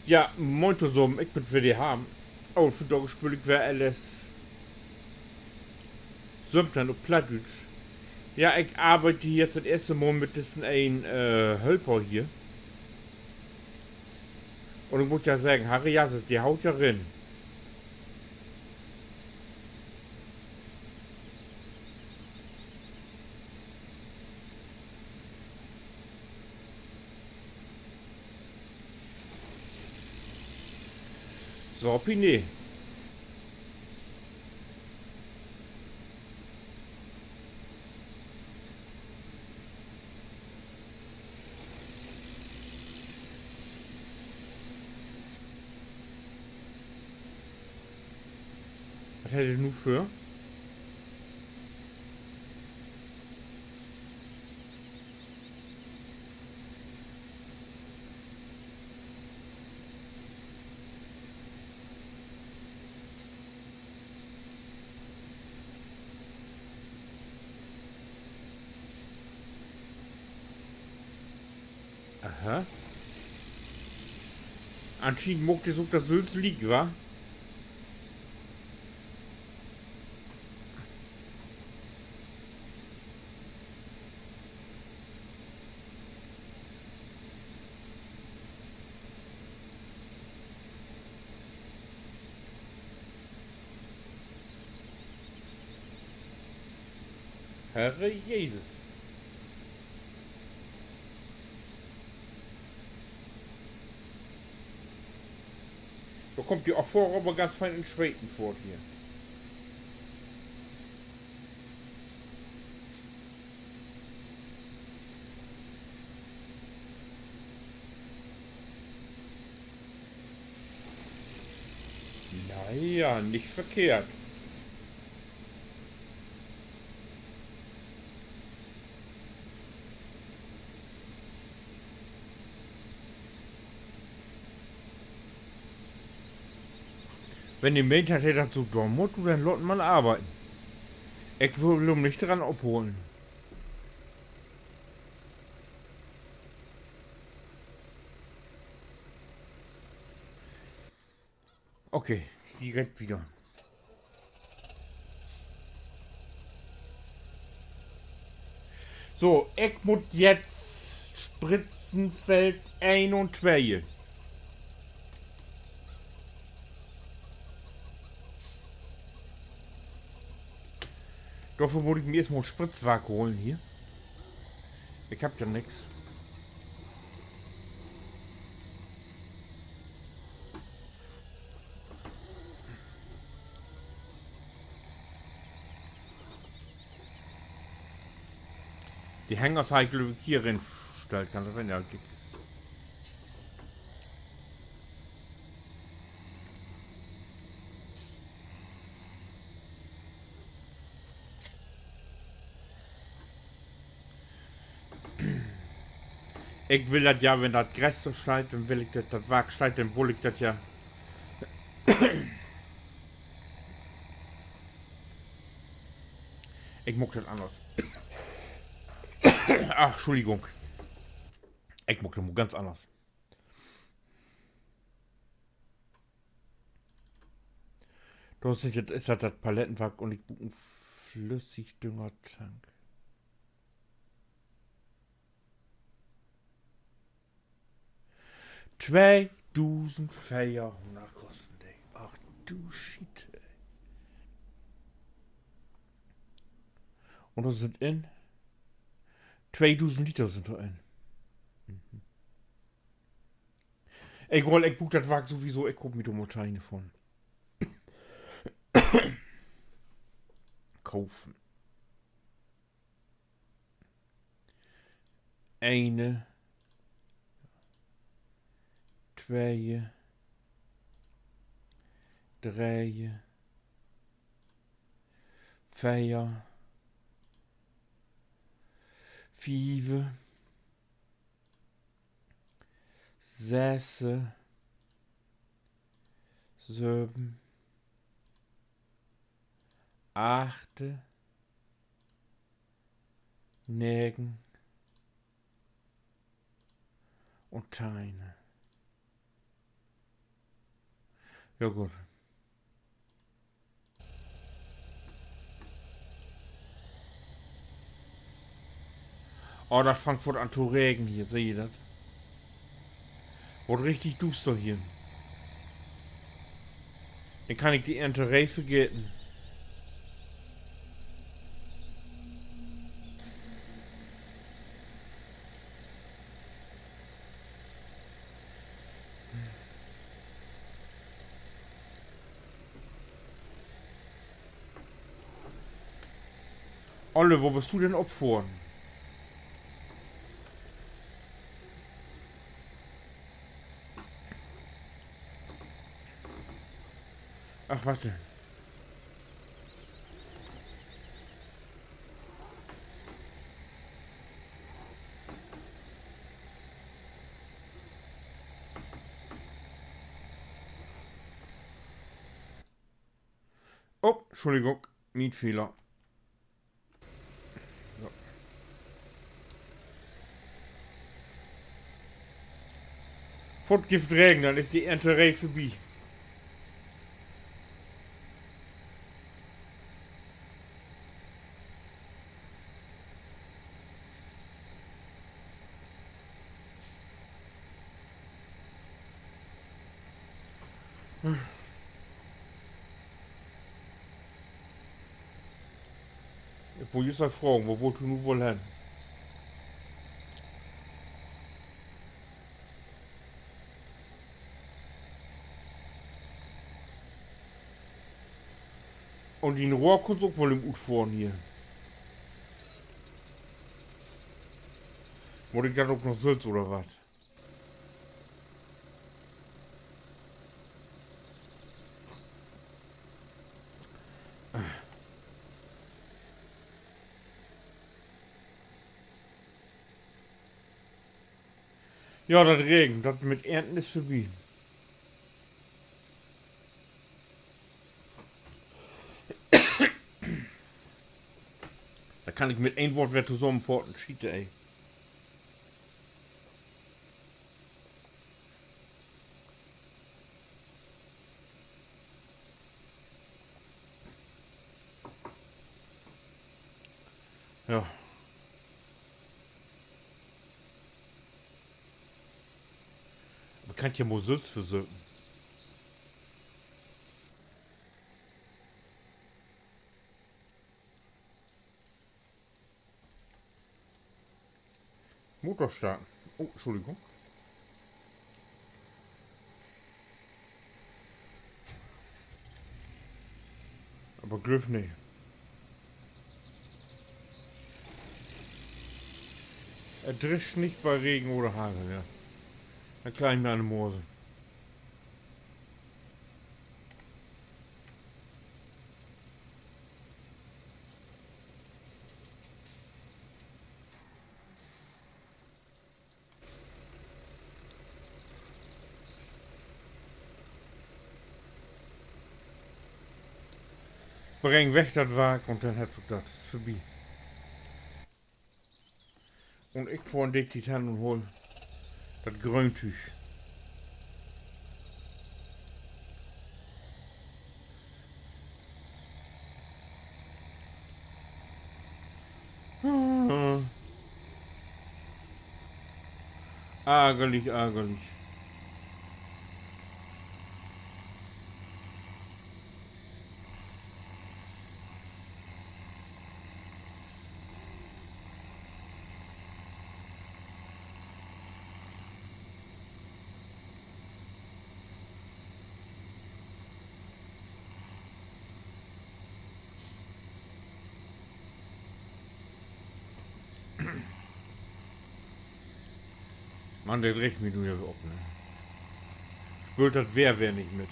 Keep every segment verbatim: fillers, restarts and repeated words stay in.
Ja, moin tosamen, ik bün weer de Harm. Oh, vandaag speel ik weer L S söventeihn op Plattdüütsch. Ja, ik arbeid hier nu dat eerste Mal mit dissen een, äh, Hölper hier. Un ik mutt ja seggen, Herrejasses, de haut ja rin. So, Pine. Wat hett he nu vör? Aha. Anschienend maakt de sük dat sülvst liek, wa? Herre Jesus. Dor kummt de ok vör, aver ganz fein in Sweten fohrt hier. Na ja, nich verkehrt. Wenn de meent, dat he dat so doon mutt, du, denn laat em man arbeiden. Ik will em nich dran opholen. Okay, hier geiht dat wieder. So, ik mutt jetzt Spritzenfeld een un twee. Dorför mutt ik mi eerst mal Spritzwark holen hier. Ik hebb ja nix. De Hängers harr ik, glööv ik, hier rinstellt. Kann dat ween? Ja, kiek. Ik will dat ja, wenn dat Gras dor steiht, denn will ik dat, dat Wark steiht, denn will ik dat ja. Ik maak dat anners. Ach, Schuldigung. Ik maak dat mal ganz anners. Dor is dat, is dat, dat Palettenwark un ik bruuk en Flüssigdüngertank. Tweedusend veerhunnert kosten de. Ach du Schiet, ey. Un dor sünd in, tweedusend Liter sünd dor in. Mhm. Egal, ik bruuk dat Wark sowieso, ik koop mi dor mal teihn vun. Kopen. Eene, twee, dree, veer, fieve, sesse, söven, achte, negen, Un teihn. Ja, goot. Oh, dat fangt foort an to regen hier, seht ji dat? Word richtig duuster hier. Denn kann ik de Ernteree vergeten. Olle, wo büst du denn opfohren? Ach, wat denn? Oh, Schuldigung, mien Fehler. So. Foort gifft Regen, denn is de Ernteree vörbi. Ik wull jüst al fragen, wo wullt du nu woll hen? Un dien Rohr kunn ok woll even utfohren hier. Mutt ik dat ok noch sülvst, oder wat? Ja, dat Regen, dat mit Ernten is vörbi. Dat kann ik mit een Woort weer tosamenfaten: Schiete, ey. Ja. Man kann ja mal sülvst versöken. Motor starten. Oh, Entschuldigung. Aver glööv nich. He drischt nich bi Regen oder Hagel, ja. Denn klaag ik mi an de Mose. Bring weg dat Wark un denn hett sik dat, is vörbi. Un ik fohr in de Tiet hen un hool dat Gröntüüg. Argerlich, argerlich. Mann, de reegt mi nu ja op, ne? Speelt dat Weer weer nich mit.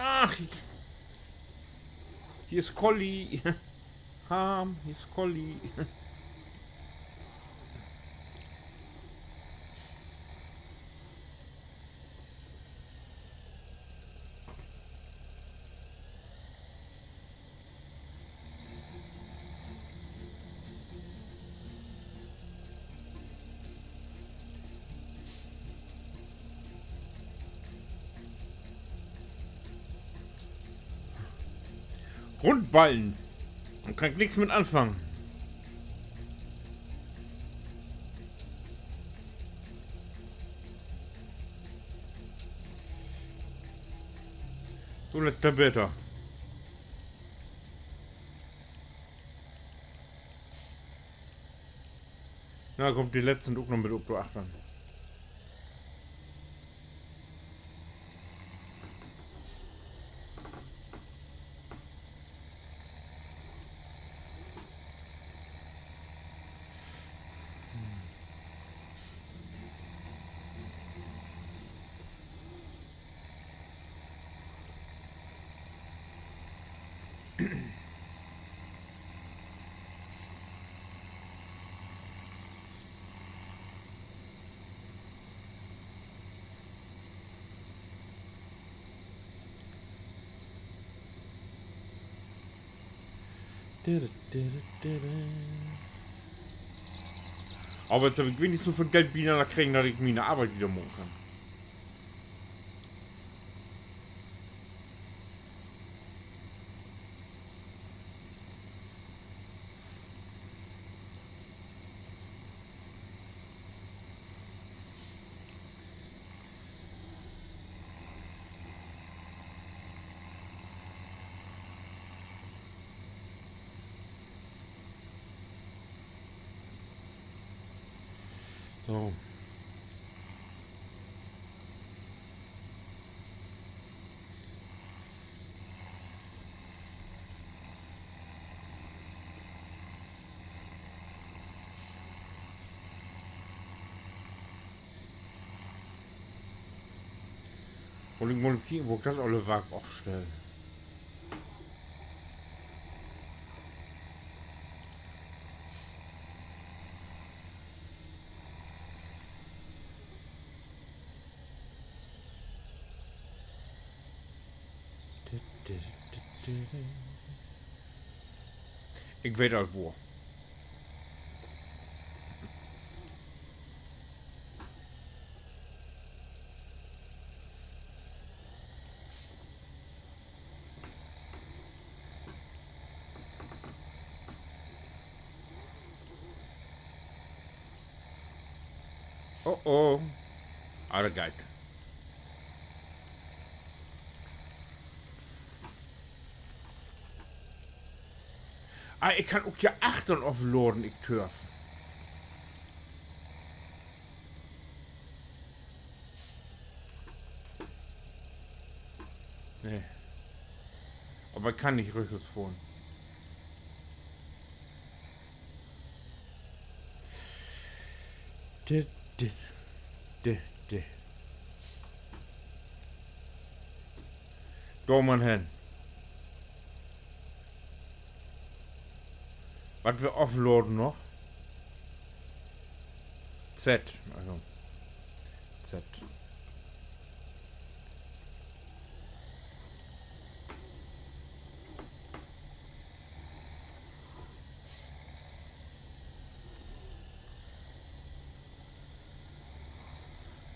Ach, hier is Colli. Harm, hier is Colli. Rundballen. Dor kann ik nix mit anfangen. So, lett dat beter. Na, kummt de letzten ok noch mit op, dor achtern. Aver nu heff ik wenigstens noch vun Geld binanner kregen, dat ik miene Arbeit wieder maken kann. So. Un ik mutt kieken, wo ik dat olle Wark ofstell. Ik weet al wo. Oh, oh. Ah, dat geiht. Ah, ik kann ok hier achtern ofladen, ik törf. Nee. Aver ik kann nich rüchwärts fohren. Dit, dit, dit, dit. Dor man hen. Wat wi ofladen noch? Z, also Z.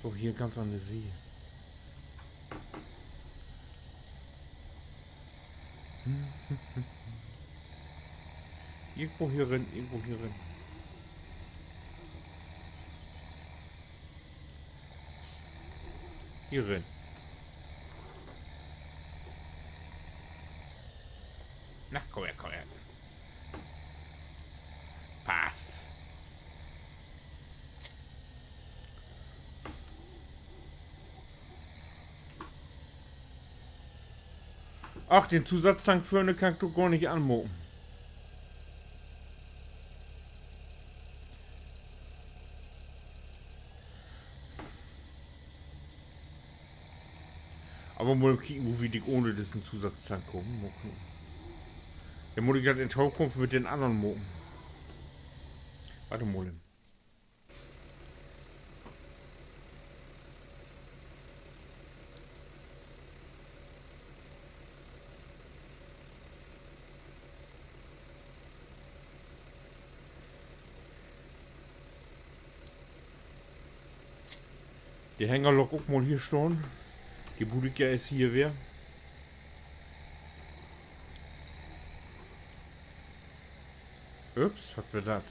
So, hier ganz an de Siet. Irgendwo hier rin, irgendwo hier rin. Hier rin. Na, kumm her, kumm her. Passt. Ach, den Zusatztank vörne kann ik doch gor nich anmaken. Aver mal kieken, wo wi dik ohne dissen Zusatztank kamen. Mal kieken. Denn mutt ik dat in Tokunft mit den annern maken. Wart mal. De Hänger laat ik ok mal hier stahn. De bruuk ik ja eerst hier weer. Ups, wat weer dat?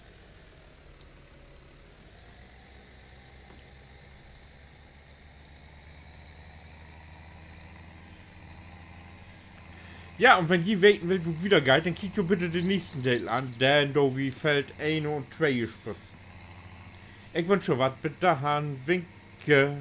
Ja, un wenn ji weten wüllt, wo 't wiedergeiht, denn kiekt jo bitte den nächsten Deel an, denn doot wi Feld een un twee sprütten. Ik wünsch jo wat, bit dorhen, winke.